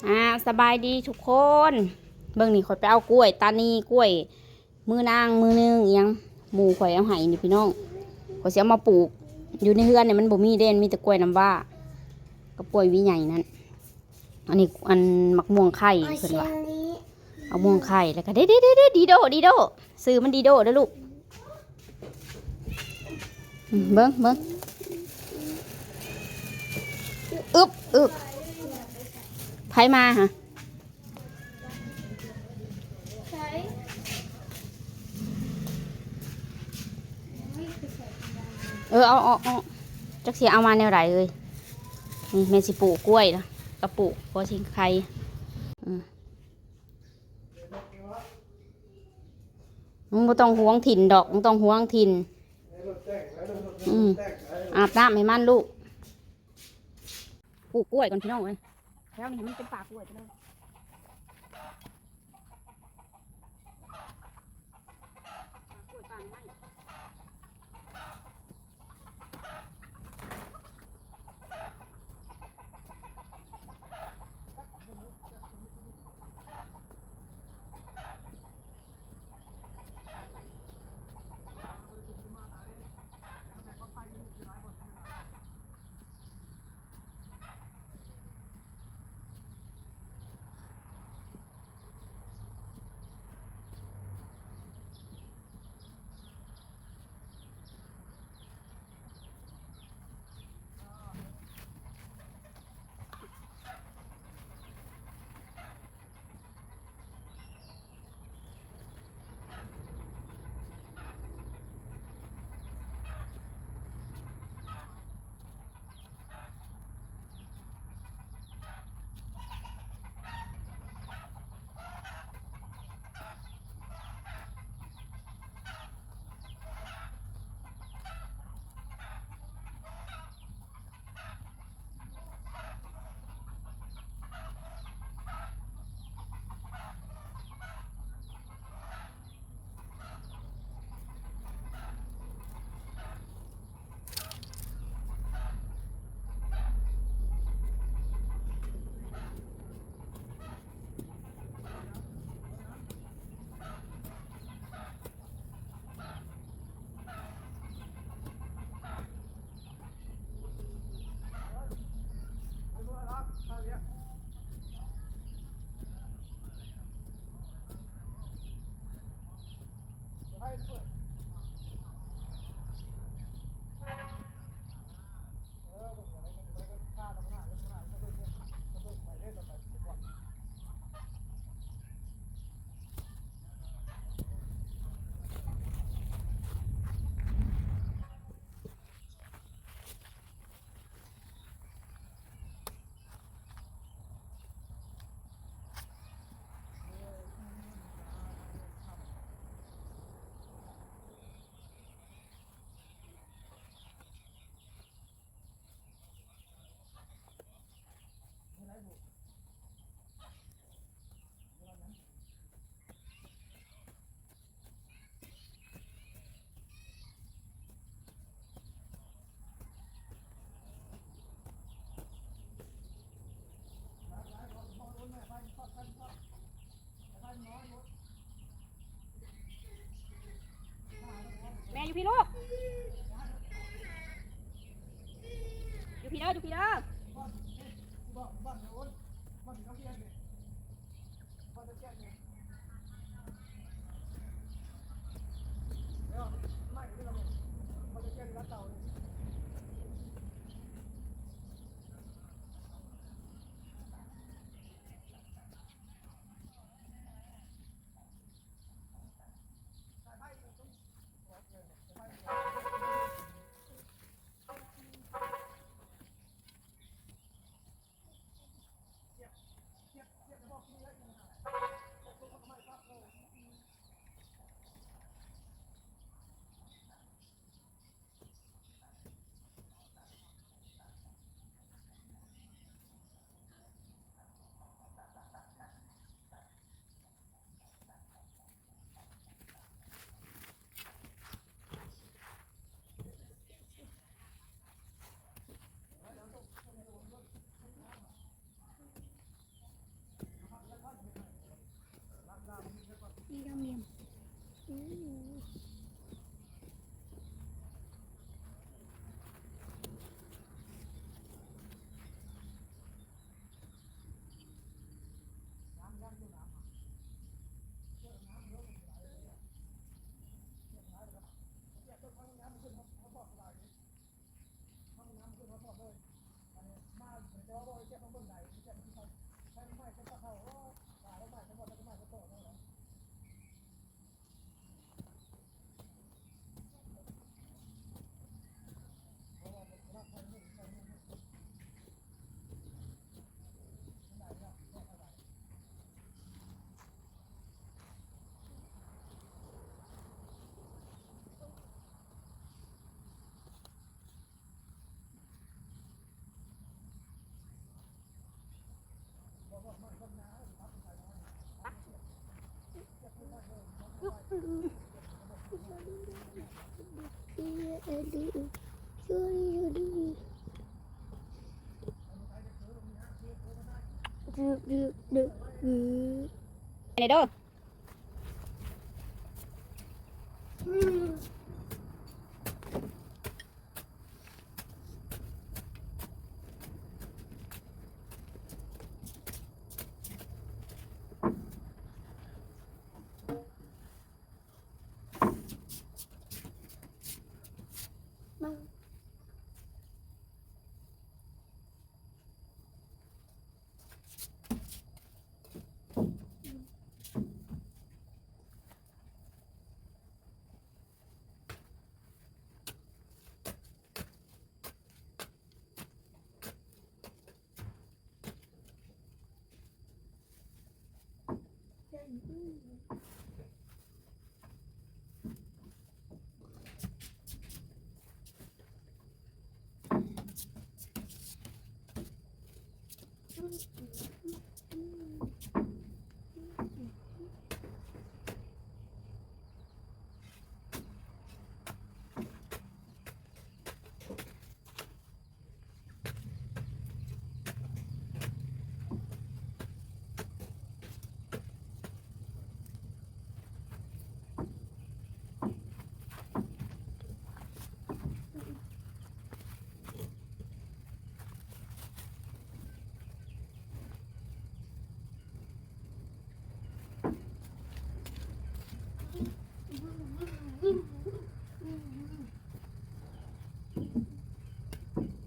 ອ່າ ສະບາຍດີທຸກຄົນ. ເບິ່ງນີ້ ຂ້ອຍໄປເອົາກ້ວຍຕານີ ກ້ວຍມືນາງມືໜຶ່ງ ອີ່ຫຍັງ ໝູ່ຂ້ອຍເອົາໃຫ້ນີ້ພີ່ນ້ອງ. ຂ້ອຍຊິເອົາມາປູກຢູ່ໃນເຮືອນນີ້ ມັນບໍ່ມີເດ້ ມີແຕ່ກ້ວຍນ້ຳວ້າກັບກ້ວຍຫວີໃຫຍ່ນັ້ນ. ອັນນີ້ ອັນໝາກມ່ວງໄຂ່ເພິ່ນວ່າ ເອົາມ່ວງໄຂ່ ແລ້ວກໍ ເດ້ໆໆໆ ດີໂດ ດີໂດ ຊື່ມັນດີໂດເດີ້ລູກ. ອືມ ເບິ່ງ ເບິ່ງ ອຶບ ອຶບ ໃຜມາຫະ? ເອີ ເອົາ ເອົາ ເອົາ ຈັກຊິເອົາມາແນວໃດເອີຍ. ນີ້ແມ່ຊິປູກກ້ວຍນະ ກະປູກ ພໍຊິໄຂ່. ອືມ ມຶງບໍ່ຕ້ອງຫວງຖິ່ນດອກ ມຶງຕ້ອງຫວງຖິ່ນ. ອືມ ອາບນ້ຳໃຫ້ມັນລູກ. ປູກກ້ວຍກ່ອນພີ່ນ້ອງເອີຍ ແຖວນີ້ມັນເປັນປ່າກ້ວຍໄປເລີຍ. ແມ່ຢູ່ພີ້ລູກ ຢູ່ພີ້ເດີ ຢູ່ພີ້ເດີ. ເ ນີ້ເດີ.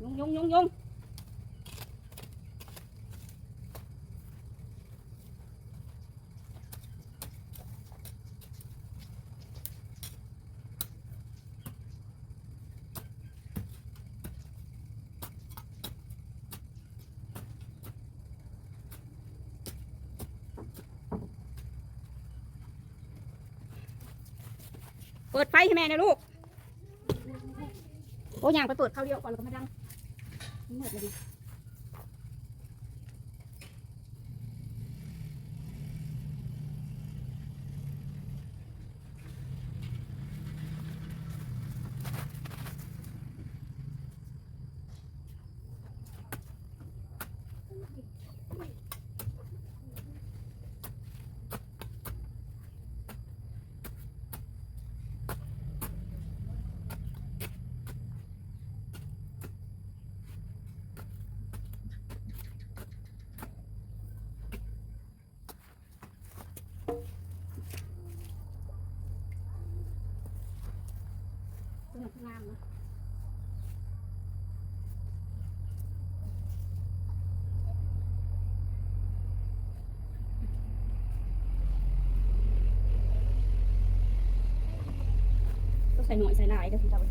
ຍຸງ ຍຸງ ຍຸງ ຍຸງ. ເປີດໄຟໃຫ້ແມ່ແດ່ລູກ. ໂອ້ ຍ່າງໄປເປີດຄາວດຽວກ່ອນ ແລ້ວກໍມາດັງ ມັນມືດແລ້ວນີ້. งามเนาะ ต้องใส่หน่อยใส่หลายเด้อพี่น้อง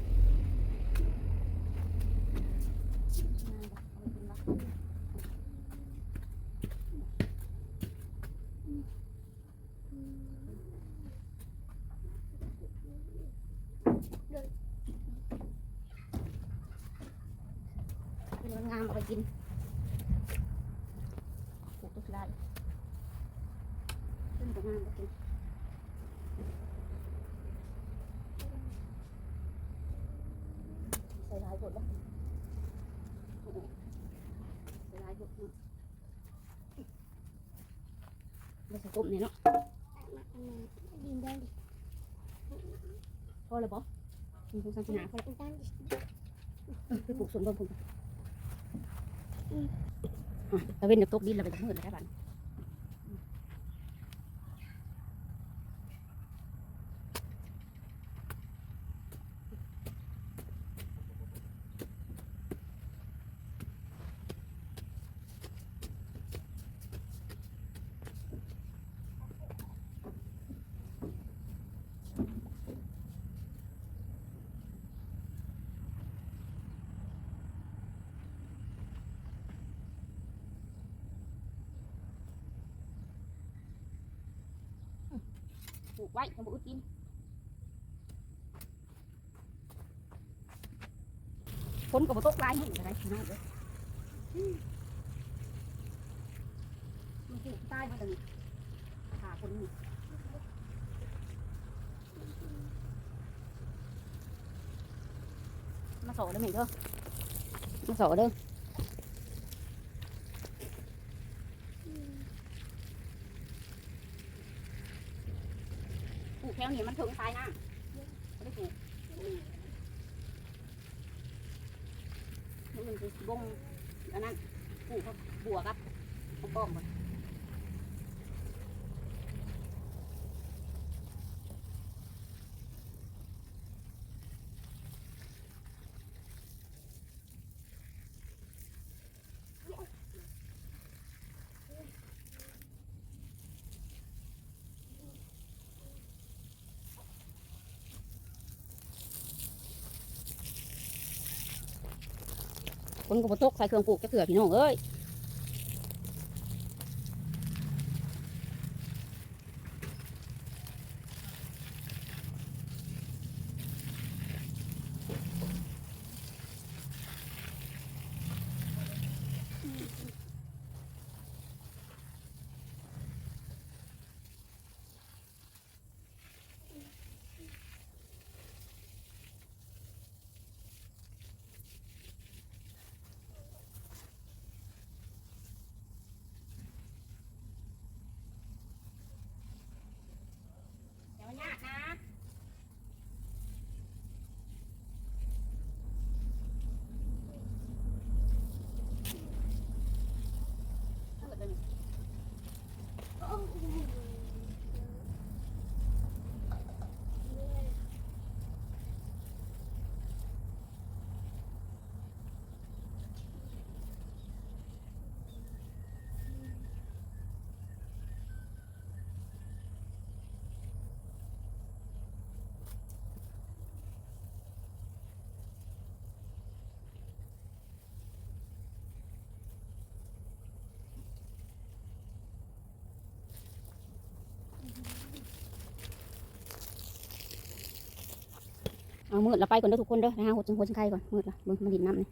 งาม เอาไปกิน ปลูกต้นได้ ต้นก็งาม เอาไปกิน ใส่หลายโพดบ่ ใส่หลายโพดเนาะ บ่ใส่ต้มนี่เนาะ พอแล้วบ่ อืม สองสามสิบห้า พอแล้ว เออ ไปปลูกสวนเบิ่งพุ้น อ่ะ ตะเว็นจะตกดินแล้ว ไปจักมื้อแล้วได้บัดนี้ อืม ໄວ້ ຍັງບໍ່ອຶດກິນ. ຝົນກໍບໍ່ຕົກຫຼາຍມື້ແລ້ວໄດ໋ພີ່ນ້ອງເອີຍ. ມັນຊິຕາຍໝົດແລ້ວນີ້ ຖ້າຝົນນີ້. ມາສໍເດີແມ່ເດີ ມາສໍເດີ. ປູກແຖວນີ້ມັນເຖິງຊາຍນ້ຳ ບໍ່ໄດ້ປູກ. ມັນຊິບົ່ງອັນນັ້ນ ປູກກັບບົວກັບຂອງປ້ອມກ່ອນ. ຝົນກໍບໍ່ຕົກໃສ່ເຄື່ອງປູກຈັກເທື່ອ ພີ່ນ້ອງເອີຍ. ເອົາ ມືດລະ ໄປກ່ອນເດີທຸກຄົນເດີ ໄປຫາຫົວຈິງຫົວຈິງໄຄກ່ອນ ມືດລະ. ເບິ່ງ ມາຫຼິ້ນນ້ຳນີ້.